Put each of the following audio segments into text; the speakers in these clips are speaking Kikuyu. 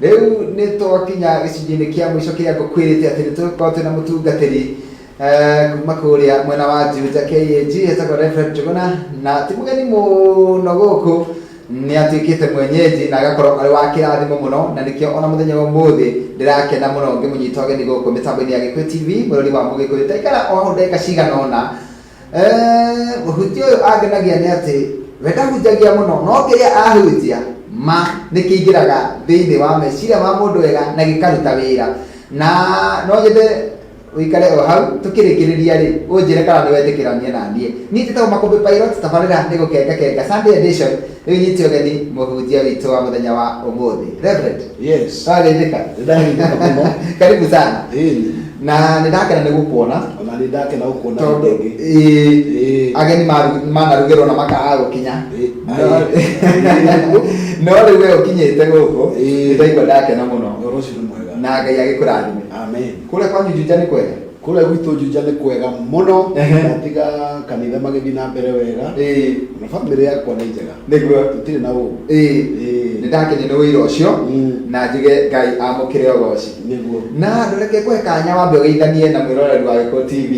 Rĩu nĩ twakinya gĩcunjĩ-inĩ kĩa mũico kĩrĩa ngũkwĩrĩte atĩ nĩ tũgũkorwo twĩna mũtungatĩri kuma kũrĩa mwena wa Juja KAG etagwo Reverend Njuguna, na ti mũgeni mũno gũkũ, nĩ atuĩkĩte mwenyeji na agakorwo arĩ wa kĩrathimo mũno, na nĩkĩo ona mũthenya wa ũmũthĩ ndĩrakena mũno ngĩmũnyita ũgeni gũkũ mĩtambo-inĩ ya Gĩkũyũ TV, mũrori wa Mũgĩkũyũ. Taikara o hau ndagĩka cigana ũna. Mũhunjia ũyũ angenagia nĩ atĩ we ndahunjagia mũno, no kĩrĩa ahunjia ma nĩ kĩingĩraga thĩinĩ wa meciria ma mũndũ wega na gĩkaruta wĩra. Na no nyende ũikare o hau tũkĩrĩkĩrĩria rĩ, ũnjĩre kana nĩ wetĩkĩrania na niĩ. Niĩ njĩtagwo Makũmbĩ Pilot, tabarĩra nĩ gũkenga kenga Sunday edition. Rĩu nyite ũgeni mũhunjia witũ wa mũthenya wa ũmũthĩ, Reverend. Yes. Wageithĩka? Nĩndageithĩka mũno. Karibu sana. Ĩni. Na nĩ ndakena nĩ gũkuona. Ona nĩ ndakena gũkuona tondũ rĩngĩ. Ĩĩ, ageni manarugĩrwo na makaga gũkinya. No rĩu we ũkinyĩte gũkũ, nĩ ndaigua ndakena mũno. Ũhoro ũcio nĩ mwega. Na Ngai agĩkũrathime. Amen. Kũrĩa kwanyu Juja nĩ kwega? Kũrĩa gwitũ Juja nĩ kwega mũno. Ehe. Ndatiga kanitha magĩthiĩ na mbere wega. Ona bamĩrĩ yakwa nĩ njega. Nĩguo. Tũtirĩ na ũru. Nĩ ndakenio nĩ ũira ũcio na njuge Ngai amũkĩre ũgoci. Nĩguo. Na ndũreke ngũhe kanya wambe ũgeithanie na mwĩroreri wa Gĩkũyũ TV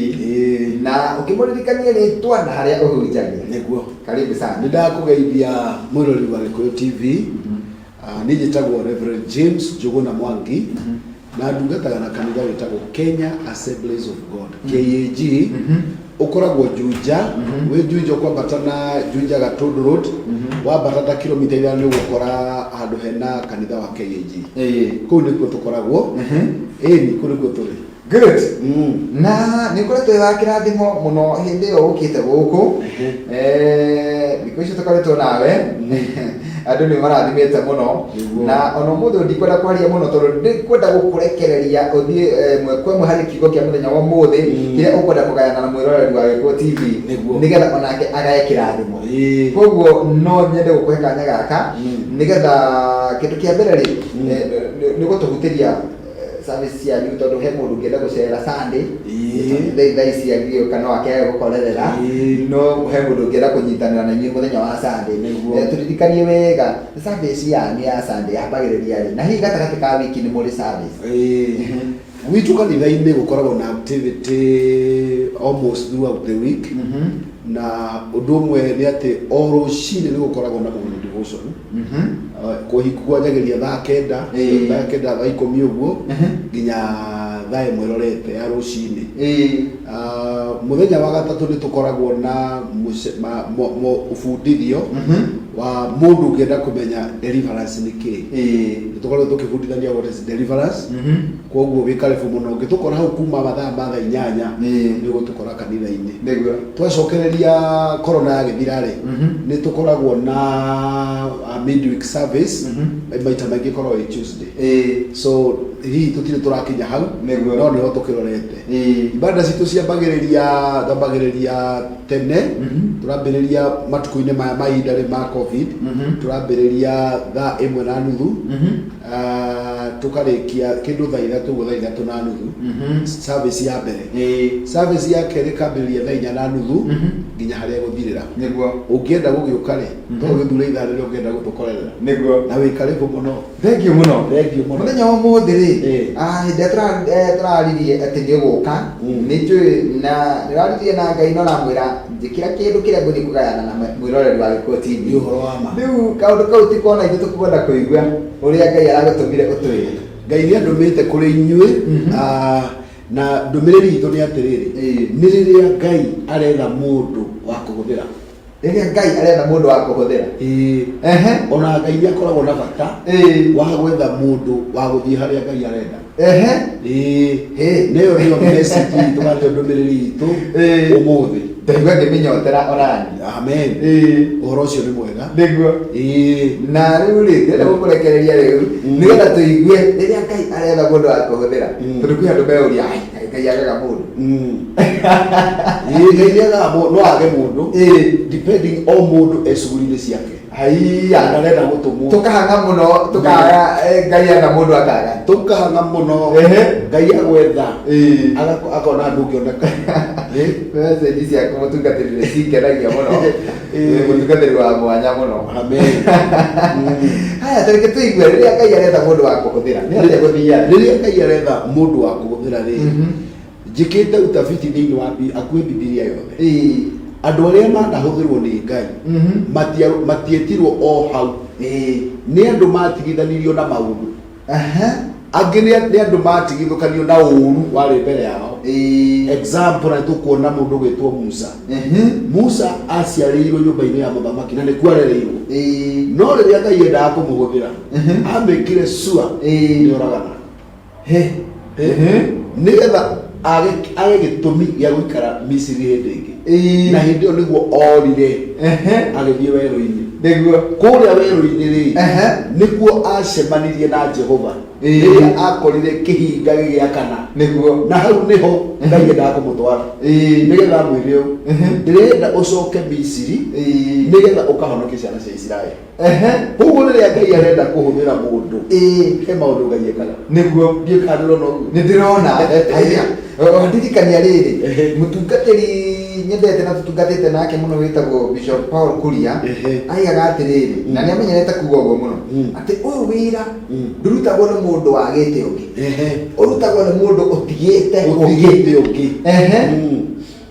na ũkĩmũririkanie rĩtwa na harĩa ũhunjagia. Nĩguo. Karibu sana. Nĩ ndakũgeithia mwĩroreri wa Gĩkũyũ TV. Ah, niĩ njĩtagwo Reverend James Njũgũna Mwangi na ndungataga na kanitha wĩtagwo Kenya Assemblies of God, KAG, ũkoragwo Juja. Wĩ Juja ũkwambata na Juja Gatundu Road, wambata ta kilomita 5 nĩ ũgũkora handũ hena kanitha wa KAG. Kũu nĩkuo tũkoragwo. Ĩni, kũu nĩkuo tũrĩ. Good. Na nĩ ũkoretwo wĩ wa kĩrathimo mũno hĩndĩ ĩyo ũkĩte gũkũ. Thikũ icio tũkoretwo nawe, andũ nĩ marathimĩte mũno. Na ona ũmũthĩ ũyũ ndikwenda kwaria mũno tondũ ndikwenda gũkũrekereria ũthiĩ ĩmwe kwa ĩmwe harĩ kiugo kĩa mũthenya wa ũmũthĩ kĩrĩa ũkwenda kũgayana na mwĩroreri wa Gĩkũyũ TV, nĩgetha onake agae kĩrathimo. Koguo no nyende gũkũhe kanya gaka nĩgetha kĩndũ kĩa mbere rĩ, nĩ ũgũtũhutĩria service cianyu, tondũ he mũndũ ũngĩenda gũcera Sunday thaa ici agĩũka no akĩage gũkorerera, no he mũndũ ũngĩenda kũnyitanĩra na inyuĩ mũthenya wa Sunday. Tũririkanie wega service yanyu ya Sunday yambagĩrĩria rĩ, na hihi gatagatĩ ka wiki nĩ mũrĩ service? Gwitũ kanitha-inĩ gũkoragwo na activity almost throughout the week, na ũndũ ũmwe nĩ atĩ o rũcinĩ nĩ gũkoragwo na morning devotion. Kũhiku kwanjagĩria thaa 9, thaa 9, thaa 10 ũguo, nginya thaa 1 ĩrorete ya rũcinĩ. Ah, mũthenya wa gatatũ nĩ tũkoragwo na ũbundithio wa mũndũ ũngĩenda kũmenya deliverance nĩ kĩĩ. Nĩ tũkoragwo tũkĩbundithania what is deliverance. Koguo wĩ karibu mũno ũngĩtũkora hau kuma mathaa ma thaa 8, nĩ ũgũtũkora kanitha-inĩ. Twacokereria corona yagĩthira rĩ, nĩ tũkoragwo na midweek service, maita maingĩ ĩkoragwo ĩ Tuesday. So hihi tũtirĩ tũrakinya hau, no nĩho tũkĩrorete. Ibada citũ ciambagĩrĩria, twambagĩrĩria tene, tũrambĩrĩria matukũ-inĩ maya ma ihinda rĩ ma COVID, tũrambĩrĩria thaa 1:30, tũkarĩkia kĩndũ thaa 3 ũguo, thaa 3:30 service ya mbere. Service ya kerĩ ĩkambĩrĩria thaa 4:30 nginya harĩa ĩgũthirĩra. Ũngĩenda gũgĩũka rĩ, no ũgĩthure ithaa rĩrĩa ũngĩenda gũtũkorerera. Na wĩ karibu mũno. Thank you mũno. Thank you mũno. Mũthenya wa ũmũthĩ rĩ, hĩndĩ ĩrĩa tũraririe atĩ nĩ ũgũka, nĩ njũĩ na nĩraririe na Ngai na ũramwĩra njĩkĩra kĩndũ kĩrĩa ngũthiĩ kũgayana na mwĩroreri wa Gĩkũyũ TV. Nĩ ũhoro wa ma. Rĩu kaũndũ kau ti kona ithuĩ tũkwenda kũigua ũrĩa Ngai aragũtũmire ũtwĩre. Ngai nĩ andũmĩte kũrĩ inyuĩ, na ndũmĩrĩri itũ nĩ atĩrĩrĩ, nĩ rĩrĩa Ngai aretha mũndũ wa kũhũthĩra. Rĩrĩa Ngai aretha mũndũ wa kũhũthĩra. Ĩĩ. Ona Ngai nĩ akoragwo na bata wa gwetha mũndũ wa gũthiĩ harĩa Ngai arenda. Ĩĩ. Nĩyo nĩyo message itũ kana nĩyo ndũmĩrĩri itũ ũmũthĩ. Ndaigua ngĩmĩnyotera onani. Amen. Ũhoro ũcio nĩ mwega. Nĩguo. Na rĩu rĩ, ndĩrenda gũkũrekereria rĩu nĩgetha tũigue rĩrĩa Ngai aretha mũndũ wa kũhũthĩra, tondũ kwĩ andũ meũria, "Ai, Ngai Ngai agaga mũndũ. Ĩĩ, Ngai nĩagaga no age mũndũ, depending o mũndũ e cuguri-inĩ ciake. Haiya. Na arenda gũtũmwo. Tũkahang'a mũno tũkaga, Ngai enda mũndũ akaga. Tũkahang'a mũno. Ngai agwetha. Akona ndũngĩoneka. Message ciaku mũtungatĩri nĩ cingenagia mũno. Mũtungatĩri wa mwanya mũno. Amen. Haya, tareke tũigue rĩrĩa Ngai aretha mũndũ wa kũhũthĩra nĩ atĩa gũthiaga? Rĩrĩa Ngai aretha mũndũ wa kũhũthĩra rĩ, njĩkĩte utafiti thĩinĩ wa hakuhĩ Bibilia yothe. Andũ arĩa manahũthĩrwo nĩ Ngai matietirwo o hau. Nĩ andũ matigithanirio na maũndũ. Angĩ nĩ andũ matigithũkanio na ũũru warĩ mbere yao. Example, na tũkuona mũndũ ũgwĩtwo Musa. Musa aciarĩirwo nyũmba-inĩ ya mũthamaki na nĩkuo arereirwo. No rĩrĩa Ngai endaga kũmũhũthĩra, amĩkire sure nĩ oragana. Nĩgetha age gĩtũmi gĩa gũikara Misiri hĩndĩ ĩngĩ. Na hĩndĩ ĩyo nĩguo orire agĩthiĩ werũ-inĩ. Nĩguo. Kũrĩa werũ-inĩ rĩ, nĩkuo acemanirie na Jehova. Rĩrĩa akorire kĩhinga gĩgĩakana. Nĩguo. Na hau nĩho Ngai endaga kũmũtwara. Nĩgetha amwĩre ũũ, ndĩrenda ũcoke Misiri nĩgetha ũkahonokie ciana cia Isiraeli. Koguo rĩrĩa Ngai arenda kũhũthĩra mũndũ, he maũndũ Ngai ekaga. Nĩguo. Ndiũĩ kana ndĩrona ũguo. Nĩ ndĩrona. Haiya. Wandirikania rĩrĩ, mũtungatĩri nyendete na tũtungatĩte nake mũno wĩtagwo Bishop Paul Kuria, aigaga atĩrĩrĩ, na nĩ amenyerete kuga ũguo mũno, atĩ ũyũ wĩra ndũrutagwo nĩ mũndũ wagĩte ũngĩ, ũrutagwo nĩ mũndũ ũtigĩte ũngĩ. Ũtigĩte ũngĩ.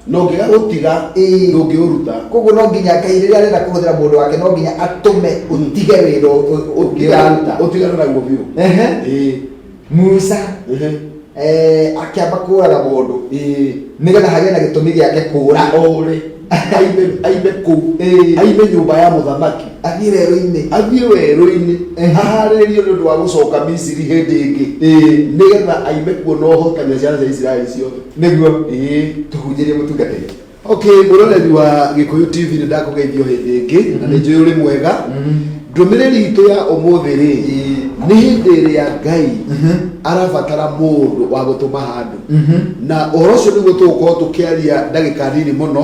Na ũngĩaga gũtiga, ndũngĩũruta. Koguo no nginya Ngai rĩrĩa arenda kũhũthĩra mũndũ wake no nginya atũme ũtige wĩra ũngĩ ũraruta. Ũtigane naguo biũ. Musa akĩamba kũraga mũndũ nĩgetha hagĩe na gĩtũmi gĩake kũra. Ore aime kũu, aime nyũmba ya mũthamaki, athiĩ werũ-inĩ, athiĩ werũ-inĩ, aharĩrĩrio nĩ ũndũ wa gũcoka Misiri hĩndĩ ĩngĩ, nĩgetha aime kuo na ũhotani ciana cia Isiraeli ciothe. Nĩguo. Tũhunjĩrie mũtungatĩri. Okay, mwĩroreri wa Gĩkũyũ TV, nĩ ndakũgeithio hĩndĩ ĩngĩ na nĩ njũĩ ũrĩ mwega. Ndũmĩrĩri itũ ya ũmũthĩ rĩ, nĩ hĩndĩ ĩrĩa Ngai arabatara mũndũ wa gũtũma handũ, na ũhoro ũcio nĩguo tũgũkorwo tũkĩaria ndagĩka nini mũno,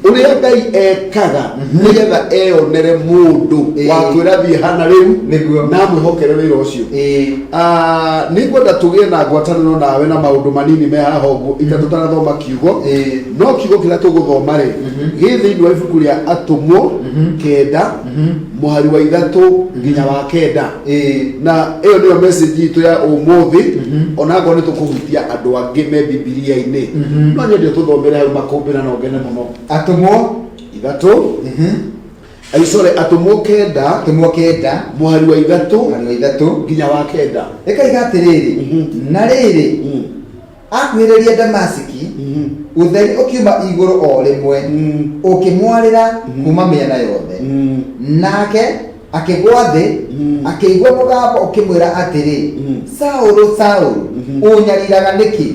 ũrĩa Ngai ekaga nĩgetha eyonere mũndũ wa kwĩra thiĩ hana rĩu na amwĩhokere wĩra ũcio. Nĩ ngwenda tũgĩe na ngwatanĩro nawe na maũndũ manini me haha ũguo ita tũtanathoma kiugo. No kiugo kĩrĩa tũgũthoma rĩ, gĩ thĩinĩ wa ibuku rĩa Atũmwo 9 mũhari wa 3 nginya wa 9. Na ĩyo nĩyo message itũ ya ũmũthĩ, ona ngorwo nĩ tũkũhutia andũ angĩ me Bibilia-inĩ. No nyende tũthomere hau makũmbĩ na no ngene mũno. Atũmwo 3, ai sorry, Atũmwo 9. Atũmwo 9. Mũhari wa 3. Mũhari wa 3. Nginya wa 9. Ĩkaiga atĩrĩrĩ, na rĩrĩ, akuhĩrĩria Damasiki, ũtheri ũkiuma igũrũ o rĩmwe, ũkĩmwarĩra kuma mĩena yothe. Nake akĩgwa thĩ, akĩigua mũgambo ũkĩmwĩra atĩrĩ, "Saũlũ, Saũlũ, ũnyariraga nĩkĩ?"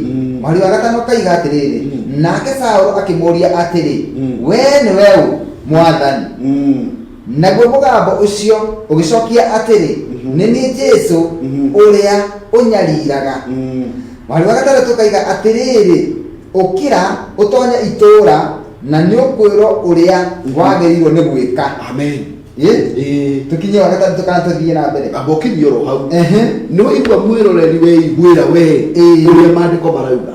Mũhari wa 5 kaiga atĩrĩrĩ, nake Saũlũ akĩmũũria atĩrĩ, "Wee nĩwe ũ, Mwathani?" Naguo mũgambo ũcio ũgĩcokia atĩrĩ, "Nĩ niĩ Jesũ ũrĩa ũnyariraga." Mũhari wa 6 kaiga atĩrĩrĩ, "Ũkĩra ũtonye itũũra, na nĩũkwĩrwo ũrĩa wagĩrĩirwo nĩ gwĩka." Amen. Ĩ? Tũkinye wa 6 kana tũthiĩ na mbere? Amba ũkinyie oro hau. Nĩ waigua mwĩroreri, weiguĩra we ũrĩa maandĩko marauga.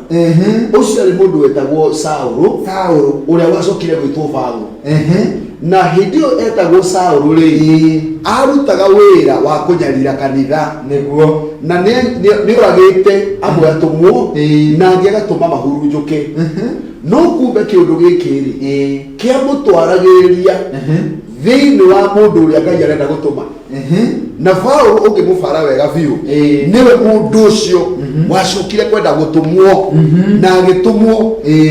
Ũcio arĩ mũndũ wetagwo Saũlũ, Saũlũ, ũrĩa wacokire gwĩtwo Paũlũ. Na hĩndĩ ĩyo etagwo Saũlũ rĩ, arutaga wĩra wa kũnyarira kanitha. Na nĩ oragĩte amwe atũmwo, na angĩ agatũma mahurunjũke. No kumbe kĩũndũ gĩkĩ rĩ, kĩamũtwaragĩrĩria thĩinĩ wa mũndũ ũrĩa Ngai arenda gũtũma. Na Paũlũ ũngĩmũbara wega biũ, nĩwe mũndũ ũcio wacokire kwenda gũtũmwo na agĩtũmwo.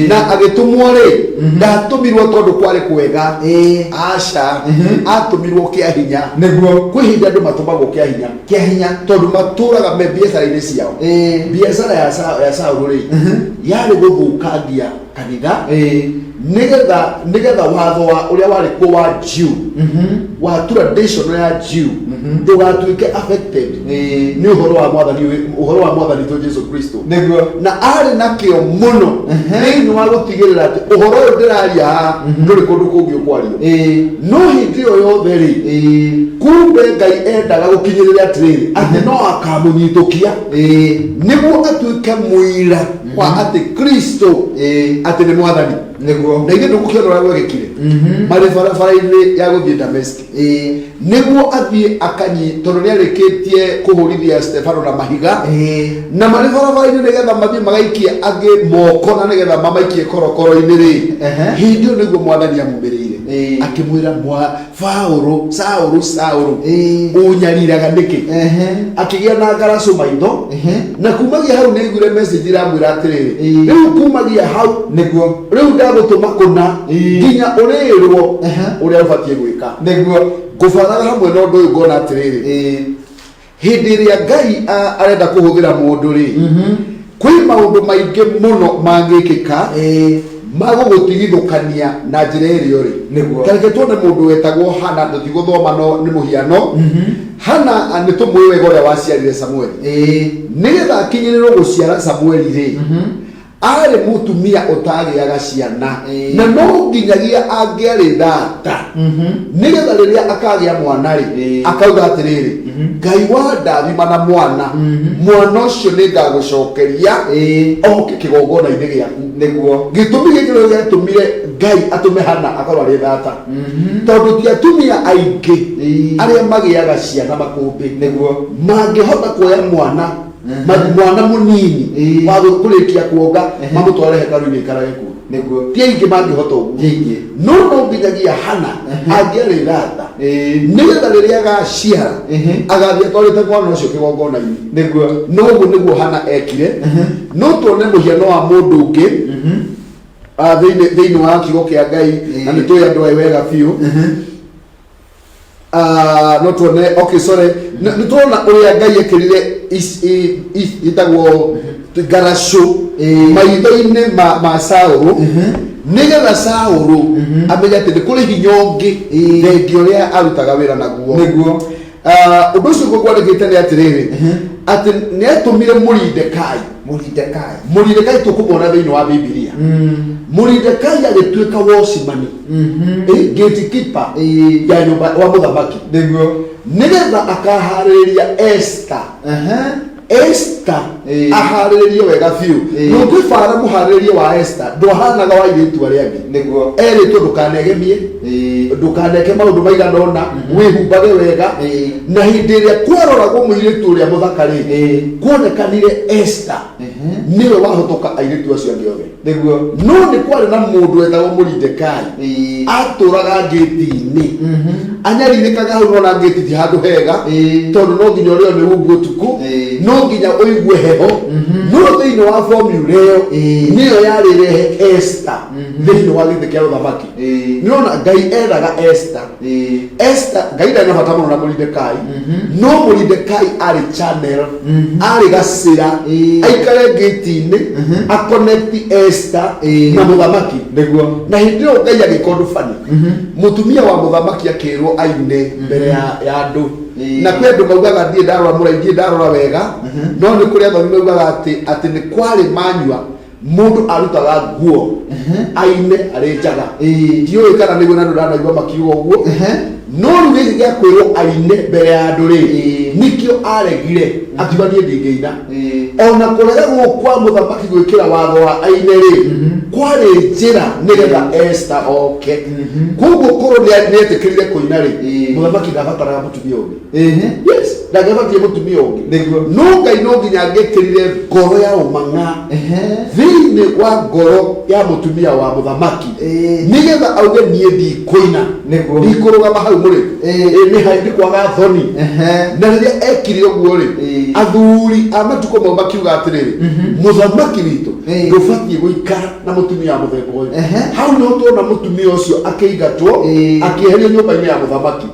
Na agĩtũmwo rĩ, ndatũmirwo tondũ kwarĩ kwega. Aca, atũmirwo kĩa hinya. Kwĩ hĩndĩ andũ matũmagwo kĩa hinya. Kĩa hinya. Tondũ matũraga me biacara-inĩ ciao. Biacara ya Saũlũ rĩ, yarĩ gũthũkangia kanitha, nĩgetha watho wa ũrĩa warĩ kuo wa Jew, wa traditional ya Jew. Ndũgatuĩke affected nĩ ũhoro wa mwathani, ũhoro wa mwathani witũ Jesu Kristo. Na arĩ na kĩo mũno thĩinĩ wa gũtigĩrĩra atĩ ũhoro ũyũ ndĩraria haha ndũrĩ kũndũ kũngĩ ũkwario. No hĩndĩ ĩyo yothe rĩ, kumbe Ngai endaga gũkinyĩrĩra atĩrĩrĩ, atĩ no akamũnyitũkia nĩguo atuĩke mũira wa atĩ Kristo atĩ nĩ mwathani. Na ithuĩ ndũgũkĩona ũrĩa gwekĩkire marĩ barabara-inĩ ya gũthiĩ Dameski, nĩguo athiĩ akanyi, tondũ nĩ arĩkĩtie kũhũrithia Stefano na mahiga, na marĩ barabara-inĩ nĩgetha mathiĩ magaikie angĩ moko na nĩgetha mamaikie korokoro-inĩ rĩ, hĩndĩ ĩyo nĩguo mwathani amumĩrĩire, akĩmwĩra, mwa Paũlũ, Saũlũ, Saũlũ, ũnyariraga nĩkĩ? Akĩgĩa na ngaracũ maitho, na kumagia hau nĩ aiguire message iramwĩra atĩrĩrĩ, rĩu kumagia hau rĩu ndagũtũma kũna nginya ũrĩrwo ũrĩa ũbatiĩ gwĩka. Ngũbaraga hamwe na ũndũ ũyũ ngona atĩrĩrĩ, hĩndĩ ĩrĩa Ngai arenda kũhũthĩra mũndũ rĩ, kwĩ maũndũ maingĩ mũno mangĩkĩka magũgũtigithũkania na njĩra ĩrĩa ũrĩ. Ta reke tuone mũndũ wetagwo Hana, tũtigũthoma no nĩ mũhiano. Hana nĩ tũmũĩ wega ũrĩa waciarire Samueli. Nĩgetha akinyĩrĩrwo gũciara Samueli rĩ, arĩ mũtumia ũtagĩaga ciana, na no nginyagia angĩarĩ thata, nĩgetha rĩrĩa akagĩa mwana rĩ, akauga atĩrĩrĩ, Ngai wandathima na mwana, mwana ũcio nĩ ngagũcokeria oke kĩgongona-inĩ gĩaku. Gĩtũmi gĩkĩ nĩkĩo gĩatũmire Ngai atũme Hana akorwo arĩ thata, tondũ ti atumia aingĩ arĩa magĩaga ciana makũmbĩ mangĩhota kuoya mwana, mwana mũnini wa kũrĩkia kuonga, mamũtware hekarũ-inĩ aikarage kuo. Ti aingĩ mangĩhota ũguo. Ti aingĩ. No no nginyagia Hana angĩarĩ thata, nĩgetha rĩrĩa agaciara, agathiĩ atwarĩte mwana ũcio kĩgongona-inĩ. Noguo nĩguo Hana ekire. No tuone mũhiano wa mũndũ ũngĩ thĩinĩ wa kiugo kĩa Ngai, na nĩ tũĩ andũ aya wega biũ. No tuone, okay, sorry, nĩ tuona ũrĩa Ngai ekĩrire ĩtagwo ngaracũ maitho-inĩ ma Saũlũ, nĩgetha Saũlũ amenye atĩ nĩ kũrĩ hinya ũngĩ thengia ũrĩa arutaga wĩra naguo. Ũndũ ũcio ũguo kwandĩkĩte nĩ atĩrĩrĩ, atĩ nĩ atũmire Mũridekai. Mũridekai. Mũridekai tũkũmwona thĩinĩ wa Bibilia. Mũridekai agĩtuĩka watchman, gatekeeper ya nyũmba wa mũthamaki, nĩgetha akaharĩrĩria Esther. Esther aharĩrĩrio wega biũ. Na ũngĩbara mũharĩrĩrie wa Esther ndwahanaga wa airĩtu arĩa angĩ. Erĩtwo ndũkanegemie, ndũkaneke maũndũ maigana ũna, wĩhumbage wega. Na hĩndĩ ĩrĩa kwaroragwo mũirĩtu ũrĩa mũthaka rĩ, kuonekanire Esther nĩwe wahotoka airĩtu acio angĩ othe. No nĩ kwarĩ na mũndũ wetagwo Mũridekai, atũraga ngĩti-inĩ, anyarirĩkaga hau. Nona ngĩti ti handũ hega, tondũ no nginya ũrĩo nĩ rungu ũtukũ, no nginya ũigue heho. No thĩinĩ wa formula ĩyo, nĩyo yarĩ rehe Esther thĩinĩ wa gĩtĩ kĩa ũthamaki. Nĩrona Ngai ethaga Esther. Esther, Ngai ndarĩ na bata mũno na Mũridekai, no Mũridekai arĩ channel, arĩ gacĩra, aikare ngĩti-inĩ, aconnect Esther na mũthamaki. Na hĩndĩ ĩyo Ngai agĩka ũndũ bani, mũtumia wa mũthamaki akĩrwo aine mbere ya andũ. Na kwĩ andũ maugaga, ndirĩ ndarora mũrai, ndirĩ ndarora wega, no nĩ kũrĩ athomi maugaga atĩ nĩ kwarĩ manyua mũndũ arutaga nguo aine arĩ njaga. Ndiũĩ kana nĩguo, na ndũranaigua makiuga ũguo. No rĩu gĩkĩ gĩa kwĩrwo aine mbere ya andũ rĩ, nĩkĩo aregire, akiuga niĩ ndingĩina. Ona kũrega gũkũ kwa mũthamaki gwĩkĩra watho wa aine rĩ, kwarĩ njĩra nĩgetha Esther oke. Koguo korwo nĩetĩkĩrire kũina rĩ, mũthamaki ndabataraga mũtumia ũngĩ. Yes, ndangĩabatire mũtumia ũngĩ. No Ngai no nginya angĩkĩrire ngoro ya ũmang'a thĩinĩ wa ngoro ya mũtumia wa mũthamaki, nĩgetha auge niĩ ndikũina, ndikũrũgama hau mũrĩ. Nĩ kwaga thoni. Na rĩrĩa ekire ũguo rĩ, athuri a matukũ mau makiuga atĩrĩrĩ, mũthamaki witũ, ndũbatiĩ gũikara na mũtumia wa mũthemba ũyũ. Hau nĩho tuona mũtumia ũcio akĩingatwo, akĩeherio nyũmba-inĩ ya mũthamaki.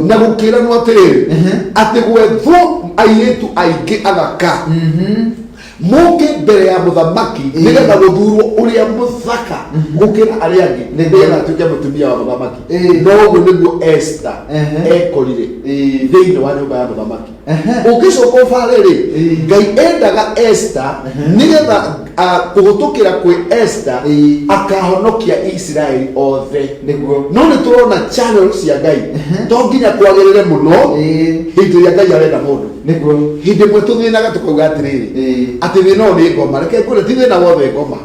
Na gũkĩranwo atĩrĩrĩ, atĩ gwethwo airĩtu aingĩ athaka. Mũke mbere ya mũthamaki nĩgetha gũthurwo ũrĩa mũthaka gũkĩra arĩa angĩ, nĩgetha atuĩke mũtumia wa mũthamaki. No ũguo nĩguo Esther ekorire thĩinĩ wa nyũmba ya mũthamaki. Ũngĩcoka ũbare rĩ, Ngai endaga Esther nĩgetha kũhĩtũkĩra kwĩ Esther akahonokia Isiraeli othe. No nĩ tũrona channel cia Ngai, to nginya kwagĩrĩre mũno hĩndĩ ĩrĩa Ngai arenda mũndũ. Hĩndĩ ĩmwe tũthĩnaga tũkauga atĩrĩrĩ, atĩ thĩna ũyũ nĩ ngoma. Reke ngwĩre, ti thĩna wothe ngoma.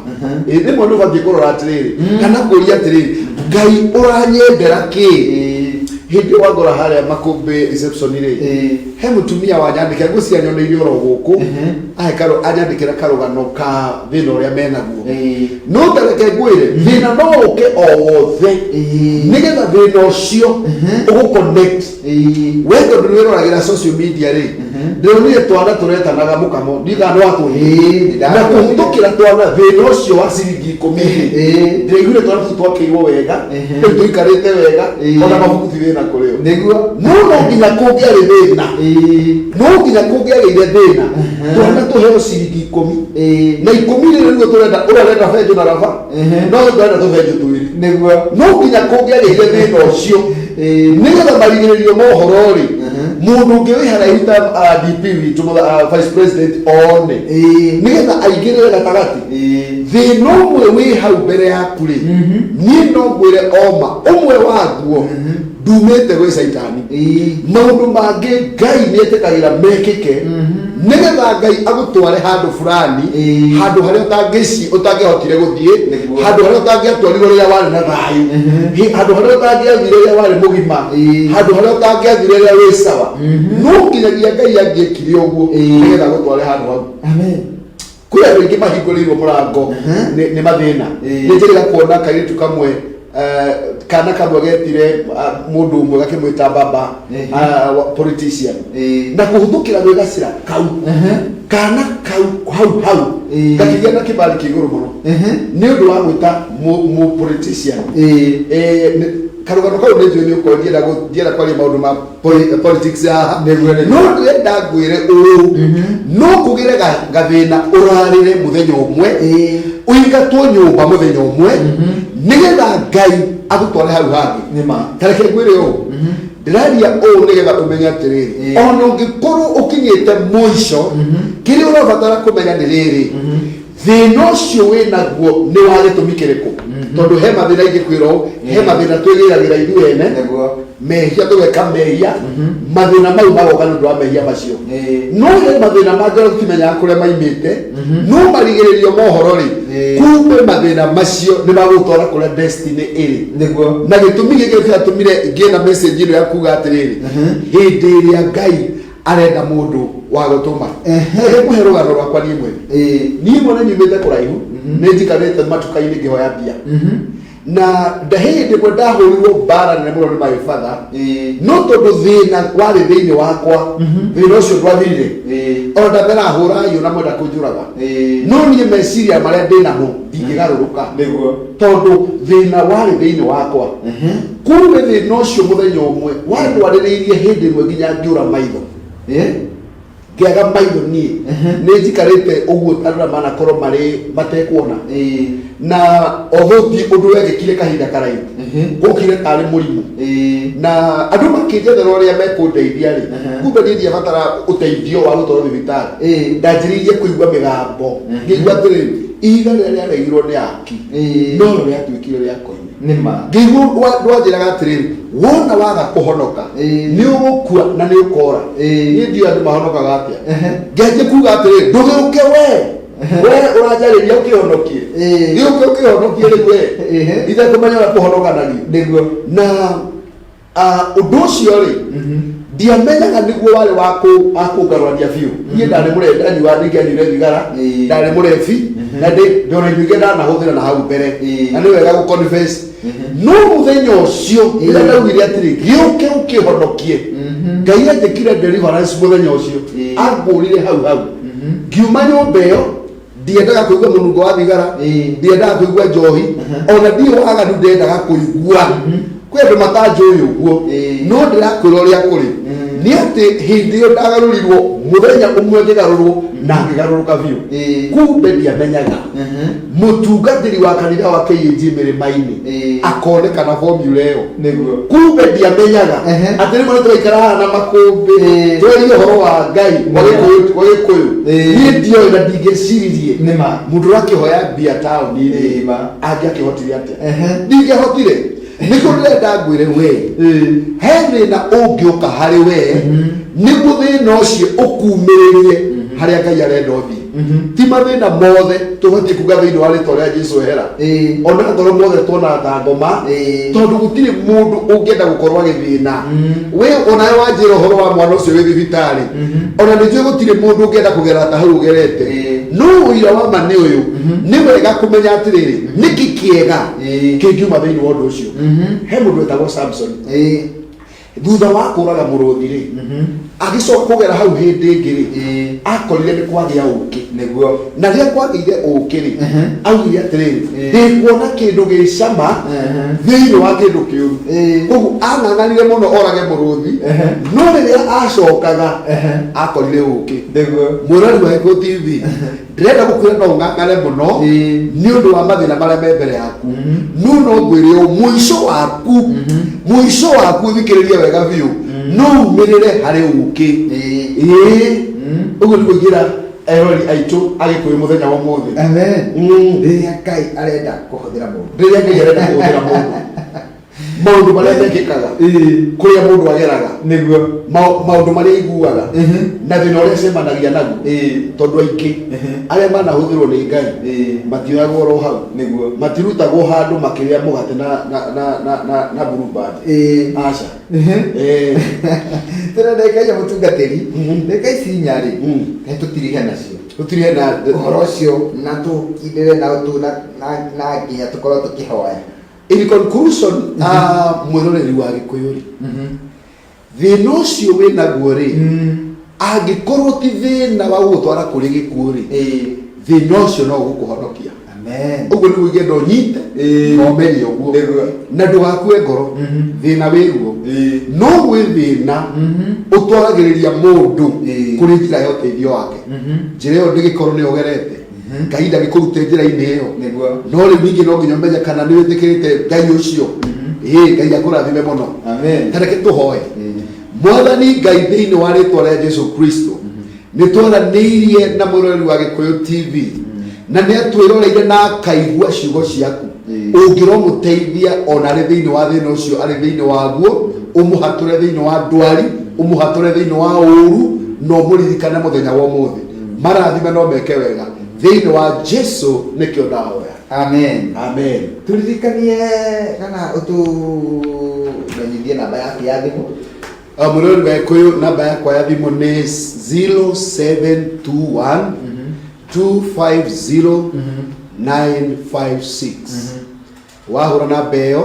Ĩ, rĩmwe nĩ ũbatiĩ kũrora atĩrĩrĩ, kana kũria atĩrĩrĩ, Ngai ũranyendera kĩ? Hĩndĩ ĩyo wangora harĩa makũmbĩ reception rĩ, he mũtumia wanyandĩkĩra, ngwĩciria nyoneire oro gũkũ, ahe anyandĩkĩra karũgano ka thĩna ũrĩa menaguo. No tareke ngwĩre, thĩna no ũke o wothe nĩgetha thĩna ũcio ũgũ connect. We tondũ nĩ wĩroragĩra social media rĩ, ndĩronire twana tũretanaga mũkamo, ndiũĩ kana nĩ watwonire. Ĩĩ, Na nĩndatuonire. kũhĩtũkĩra twana thĩna ũcio wa ciringi 10 rĩ, ndĩraiguire twana tũtũ twakĩirwo wega, rĩu tũikarĩte wega, ona mabuku ti thĩna kũrĩ o. No no nginya kũngĩarĩ thĩna, no nginya kũngĩagĩire thĩna, twana tũheo ciringi 10, na 10 rĩrĩ nĩguo tũrenda, ũrĩa arenda benjũ na raba, no tũrenda tũbenjũ twĩrĩ. No nginya kũngĩagĩire thĩna ũcio nĩgetha marigĩrĩrio ma ũhoro rĩ, mũndũ ũngĩ wĩ haraihu ta DP witũ, vice president one, nĩgetha aingĩrĩre gatagatĩ. Thĩna ũmwe wĩ hau mbere yaku rĩ, niĩ no ngwĩre oma ũmwe waguo ndumĩte gwĩ Caitani. Maũndũ mangĩ Ngai nĩ etĩkagĩra mekĩke nĩgetha Ngai agũtware handũ fulani, handũ harĩa ũtangĩahotire gũthiĩ, handũ harĩa ũtangĩatwarirwo rĩrĩa warĩ na thayũ, handũ harĩa ũtangĩathire rĩrĩa warĩ mũgima, handũ harĩa ũtangĩathire rĩrĩa wĩ sawa. No nginyagia Ngai angĩekire ũguo nĩgetha agũtware handũ hau. Amen. Kwĩ andũ aingĩ mahingũrĩirwo mũrango nĩ mathĩna. Nĩ njĩrĩga kuona kairĩtu kamwe, kana kamwe getire mũndũ ũmwe gakĩmwĩta baba, politician, na kũhĩtũkĩra gwĩ gacĩra kau, kana kau hau hau gakĩgĩa na kĩbali kĩa igũrũ mũno nĩ ũndũ wa gwĩta mũ politician. Karũgano kau nĩ njũĩ nĩ ũkoĩ, ndienda kwaria maũndũ ma politics haha. No ndĩrenda ngwĩre ũũ, no kũgĩre gathĩna ũrarĩre mũthenya ũmwe, ũingatwo nyũmba mũthenya ũmwe, nĩgetha Ngai agũtware hau hangĩ. Nĩma. Ta reke ngwĩre ũũ, ndĩraria ũũ nĩgetha ũmenye atĩrĩrĩ, ona ũngĩkorwo ũkinyĩte mũico, kĩrĩa ũrabatara kũmenya nĩ rĩrĩ, thĩna ũcio wĩ naguo nĩ wa gĩtũmi kĩrĩkũ? Tondũ he mathĩna ingĩkwĩra ũũ, he mathĩna twĩgĩragĩra ithuĩ ene. Mehia, tũgeka mehia, mathĩna mau magoka nĩ ũndũ wa mehia macio. No he mathĩna mangĩ ũrĩa tũtimenyaga kũrĩa maimĩte, no marigĩrĩrio ma ũhoro rĩ, kumbe mathĩna macio nĩ magũtwara kũrĩa destiny ĩrĩ. Na gĩtũmi gĩkĩ kĩratũmire ngĩe na message ĩno ya kuga atĩrĩrĩ, hĩndĩ ĩrĩa Ngai arenda mũndũ wa gũtũma. Reke ngũhe rũgano rwakwa niĩ mwene. Niĩ mwene nyumĩte kũraihu, nĩ njikarĩte matuka-inĩ ngĩhoya mbia, na hĩndĩ ĩmwe ndahũrirwo mbara nene mũno nĩ my father, no tondũ thĩna warĩ thĩinĩ wakwa, thĩna ũcio ndwathirire. Ona ndamera hũra na mwenda kũnjũraga, no niĩ meciria marĩa ndĩ namo ndingĩgarũrũka, tondũ thĩna warĩ thĩinĩ wakwa. Kumbe thĩna ũcio mũthenya ũmwe wandwarĩrĩirie hĩndĩ ĩmwe nginya ngĩũra maitho, ngĩaga maitho. Niĩ nĩ njikarĩte ũguo andũ arĩa manakorwo marĩ matekuona, na although ti ũndũ wekĩkire kahinda karaihu, gũkire tarĩ mũrimũ, na andũ makĩnjethera ũrĩa mekũndeithia rĩ, kumbe niĩ ndiabatara ũteithio wa gũtwarwo thibitarĩ. Ndanjĩrĩirie kũigua mĩgambo, ngĩigua atĩrĩrĩ, ihiga rĩrĩa rĩaregirwo nĩ aki no rĩo rĩatuĩkire rĩa koine. Ngĩigua ndwanjĩraga atĩrĩrĩ, wona waga kũhonoka, nĩ ũgũkua na nĩ ũkora. Niĩ ndiũĩ andũ mahonokaga atĩa. Ngĩanjia kuga atĩrĩrĩ, ndũgĩũke we, we ũranjarĩria ũkĩhonokie, gĩũke ũkĩhonokie rĩu we, itekũmenya ũrĩa kũhonokanagio. Na ũndũ ũcio rĩ, ndiamenyaga nĩguo warĩ wa kũngarũrania biũ. Niĩ ndarĩ mũrebi, ndanyua ningĩanyuire thigara, ndarĩ mũrebi, na ndĩ ona indo ingĩ ndanahũthĩra na hau mbere, na nĩ wega gũ confess. No mũthenya ũcio rĩrĩa ndaugire atĩrĩ, gĩũke ũkĩhonokie, Ngai anjĩkire deliverance mũthenya ũcio, angũrire hau hau, ngiuma nyũmba ĩyo. Ndiendaga kũigua mũnungo wa thigara, ndiendaga kũigua njohi, ona ndiĩ waganu ndendaga kũigua. Kwĩ andũ matanjũĩ ũguo, no ndĩrakwĩra ũrĩa kũrĩ. Nĩ atĩ hĩndĩ ĩyo ndagarũrirwo mũthenya ũmwe ngĩgarũrwo na ngĩgarũrũka biũ. Kumbe ndiamenyaga mũtungatĩri wa kanitha wa KAG mĩrĩma-inĩ akonekana formula ĩyo. Kumbe ndiamenyaga atĩ rĩmwe nĩ tũraikara haha na makũmbĩ twarie ũhoro wa Ngai wa Gĩkũyũ, wa Gĩkũyũ. Niĩ ndioĩ na ndingĩeciririe mũndũ ũrakĩhoya mbia taũni-inĩ angĩakĩhotire atĩa. Ndingĩahotire. Nĩkĩo ndĩrenda ngwĩre we, he thĩna ũngĩũka harĩ we, nĩguo thĩna ũcio ũkumĩrĩrie harĩa Ngai arenda ũthiĩ. Ti mathĩna mothe tũbatiĩ kuga thĩinĩ wa rĩtwa rĩa Jesu ehera, ona ngoro mothe tuona ta ngoma, tondũ gũtirĩ mũndũ ũngĩenda gũkorwo agĩthĩna. We onawe wanjĩra ũhoro wa mwana ũcio wĩ thibitarĩ, ona nĩ njũĩ gũtirĩ mũndũ ũngĩenda kũgera ta hau ũgerete. No ũira wa ma nĩ ũyũ, nĩ wega kũmenya atĩrĩrĩ, nĩkĩ kĩega kĩngiuma thĩinĩ wa ũndũ ũcio. He mũndũ wetagwo Samson. Thutha wa kũraga mũrũthi rĩ, agĩcoka kũgera hau hĩndĩ ĩngĩ rĩ, akorire nĩ kwagĩa ũkĩ. Na rĩrĩa kwagĩire ũkĩ rĩ, augire atĩrĩrĩ, ndĩkuona kĩndũ gĩ cama thĩinĩ wa kĩndũ kĩũru. Koguo ang'ang'anire mũno orage mũrũthi, no rĩrĩa acokaga akorire ũkĩ. Mwĩrori wa Gĩkũyũ TV, ndĩrenda gũkwĩra no ũng'ang'ane mũno nĩ ũndũ wa mathĩna marĩa me mbere yaku, no no ngwĩre ũũ, mũico waku, mũico waku, ũthikĩrĩrie wega biũ, no umĩrĩre harĩ ũkĩ. Ĩĩ, ũguo nĩguo ingĩra erori aitũ agĩkũyũ mũthenya wa ũmũthĩ. Amen. Rĩrĩa Ngai arenda kũhũthĩra mũndũ. Rĩrĩa Ngai arenda kũhũthĩra mũndũ, maũndũ marĩa mekĩkaga, kũrĩa mũndũ ageraga, maũndũ marĩa aiguaga, na thĩna ũrĩa acemanagia naguo, tondũ aingĩ arĩa manahũthĩrwo nĩ Ngai matioyagwo oro hau, matirutagwo handũ makĩrĩa mũgate na Blue Band. Aca. Tũrenda ndagĩka inya mũtungatĩri, ndagĩka ici inya rĩ, kaĩ tũtirihe nacio? Tũtirihe na ũhoro ũcio na tũkindĩre na na nginya tũkorwo tũkĩhoya. In conclusion, mwĩroreri wa Gĩkũyũ rĩ, thĩna ũcio wĩ naguo rĩ, angĩkorwo ti thĩna wa gũgũtwara kũrĩ gĩkuũ rĩ, thĩna ũcio no ũgũkũhonokia. Amen. Ũguo nĩguo ingĩenda ũnyite na ũmenye ũguo, na ndũgakue ngoro. Thĩna wĩ ruo, no gwĩ thĩna ũtwaragĩrĩria mũndũ kũrĩ njĩra ya ũteithio wake. Njĩra ĩyo ndĩgĩkorwo nĩyo ũgerete, Ngai ndagĩkũrute njĩra-inĩ ĩyo. No rĩu ningĩ no nginya ũmenye kana nĩ wĩtĩkĩrĩte Ngai ũcio. Ĩĩ, Ngai akũrathime mũno. Amen. Ta reke tũhoe. Mwathani Ngai, thĩinĩ wa rĩtwa rĩa Jesu Kristo, nĩ twaranĩirie na mwĩroreri wa Gĩkũyũ TV, na nĩ atwĩroreire na akaigua ciugo ciaku. Ũngĩromũteithia ona arĩ thĩinĩ wa thĩna ũcio arĩ thĩinĩ waguo, ũmũhatũre thĩinĩ wa ndwari, ũmũhatũre thĩinĩ wa ũũru, na ũmũririkane mũthenya wa ũmũthĩ. Marathime no meke wega thĩinĩ wa Jesu, nĩkĩo ndahoya. Amen. Amen. Turirikanie kana ũtũmenyithie namba yaku ya thimũ. Mũrori wa Gĩkũyũ, namba yakwa ya thimũ nĩ 0721 250 956. Wahũra namba ĩyo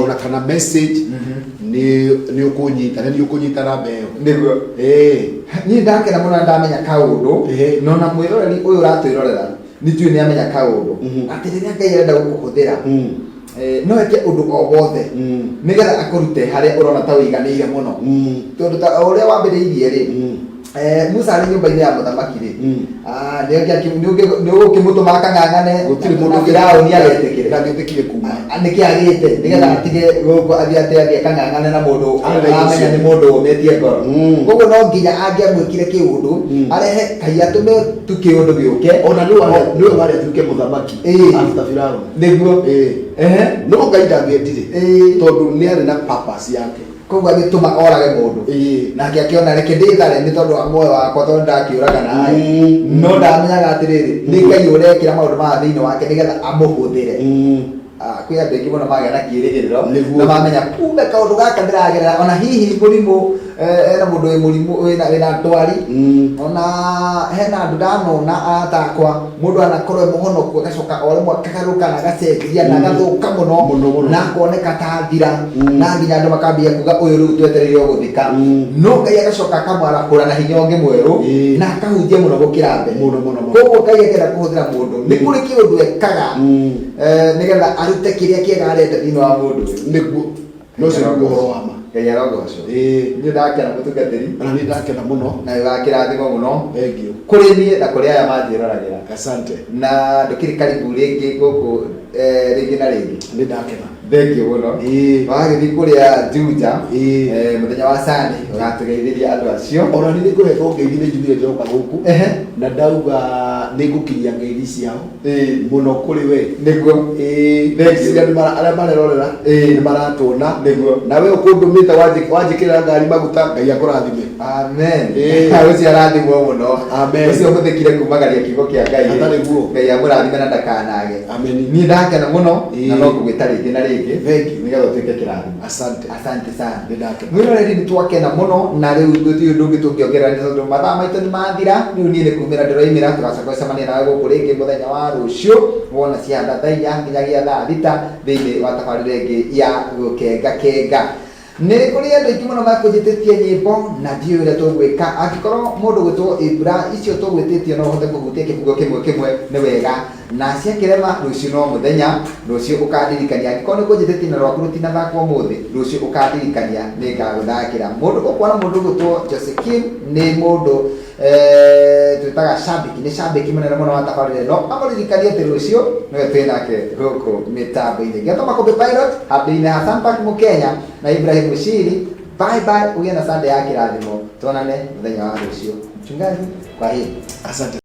ona kana message, nĩ ũkũnyita, nĩ ũkũnyita namba ĩyo. Niĩ ndakena mũno na ndamenya kaũndũ, no na mwĩroreri ũyũ ũratwĩrorera nĩ njũĩ nĩ amenya kaũndũ, atĩ rĩrĩa Ngai arenda gũkũhũthĩra, no eke ũndũ o wothe nĩgetha akũrute harĩa ũrona ta ũiganĩire mũno, tondũ ta o ũrĩa wambĩrĩirie rĩ, Musa arĩ nyũmba-inĩ ya mũthamaki rĩ, nĩ ũgũkĩmũtũma akang'ang'ane Gũtirĩ mũndũ na Firaũni agetĩkĩre. Ndangĩtĩkire kuma. Nĩkĩ agĩte nĩgetha atige gũkũ athiĩ atĩ athiĩ akang'ang'ane na mũndũ Arĩ na aramenya icio. nĩ mũndũ ũmĩtie ngoro. Koguo no nginya angĩamwĩkire kĩũndũ, arehe Ngai atũme tu kĩũndũ gĩũke. Ona nĩwe warĩ atuĩke mũthamaki after Firaũni. No Ngai ndangĩendire, tondũ nĩ arĩ na purpose yake. Koguo agĩtũma orage mũndũ. Nake akĩona reke ndĩthare nĩ tondũ wa muoyo wakwa, tondũ ndakĩũraga naĩ. No ndamenyaga atĩrĩrĩ, nĩ Ngai ũrekĩra maũndũ maya thĩinĩ wake nĩgetha amũhũthĩre. Kwĩ andũ aingĩ mũno magĩa na kĩĩrĩgĩrĩro na mamenya kumbe kaũndũ gaka ndĩragerera, ona hihi mũrimũ, hena mũndũ wĩ mũrimũ wĩna ndwari, ona hena andũ ndanona arata akwa, mũndũ anakorwo e mũhonoku agacoka o rĩmwe akagarũrũka na agacenjia na agathũka mũno, Mũno, mũno. na akoneka ta thira, na nginya andũ makambia kuga ũyũ rĩu twetereire o gũthika, no Ngai agacoka akamwarahũra na hinya ũngĩ mwerũ, na akahunjia mũno gũkĩra mbere. Mũno, mũno, mũno. Koguo Ngai akĩenda kũhũthĩra mũndũ, nĩ kũrĩ kĩũndũ ekaga, nĩgetha arute kĩrĩa kĩega arenda thĩinĩ wa mũndũ ũyũ. Nĩguo, no ũcio nĩguo ũhoro wa ma. Ngai arogocwo. Niĩ ndakena mũtungatĩri. Ona niĩ ndakena mũno. Na wĩ wa kĩrathimo mũno. Thengiũ. Kũrĩ niĩ na kũrĩ aya manjĩroragĩra. Asante. Na ndũkĩrĩ karibu rĩngĩ gũkũ rĩngĩ na rĩngĩ. Nĩ ndakena. Thengiũ mũno. Wagĩthiĩ kũrĩa Juja mũthenya wa Sunday ũgatũgeithĩria andũ acio. Ona niĩ nĩ ngoretwo ngeithi nĩ njugire ndĩroka gũkũ. Na ndauga nĩ ngũkinyia ngeithi ciao. Mũno kũrĩ we. Nĩguo. Ngwĩciria nĩ arĩa marerorera nĩ maratuona. Nĩguo. Na we ũkũndũmĩte wanjĩkĩrĩra ngari maguta, Ngai akũrathime. Amen. Ũcio arathimwo mũno. Amen. Ũcio ũhũthĩkire kumagaria kiugo kĩa Ngai. Hatarĩ guo. Ngai amũrathime na ndakanage. Amen. Niĩ ndakena mũno na no ngũgwĩta rĩngĩ na rĩngĩ. Thank you. Nĩgetha ũtuĩke kĩrathimo. Asante. Asante sana. Nĩ ndakena. Mwĩroreri nĩ twakena mũno na rĩu gũtirĩ ũndũ ũngĩ tũngĩongerera nĩ tondũ mathaa maitũ nĩ mathira. Rĩu niĩ nĩ kumĩra ndĩroimĩra tũgacoka gũcemania nawe gũkũ rĩngĩ mũthenya wa rũciũ wona cianda thaa inya nginyagia thaa thita thĩinĩ wa tabarĩra ĩngĩ ya gũkenga kenga. Nĩ kũrĩ andũ aingĩ mũno makũnjĩtĩtie nyĩmbo na ndiũĩ ũrĩa tũgwĩka. Angĩkorwo mũndũ gwĩtwo Ibra icio tũgwĩtĩtie no ũhote kũhutia kĩbungo kĩmwe kĩmwe nĩ wega. Na ciakĩrema rũciũ no mũthenya, rũciũ ũkandirikania. Angĩkorwo nĩ ũkũnjĩtĩtie na rwaku rũtinathakwo ũmũthĩ, rũciũ ũkandirikania nĩ ngagũthakĩra. Mũndũ ũkuona mũndũ ũgwĩtwo Jose Kim nĩ mũndũ twĩtaga shabiki, nĩ shabiki mũnene mũno wa tabarĩra ĩno. Amũririkanie atĩ rũciũ nĩwe twĩ nake gũkũ mĩtambo-inĩ. Ngĩtwo Makũmbĩ Pilot, handũ-inĩ ha Sampak Mũkenya na Ibrahim Mushiri. Bye bye, ũgĩe na Sunday ya kĩrathimo. Tuonane mũthenya wa rũciũ. Mchungaji, kwa heri. Asante.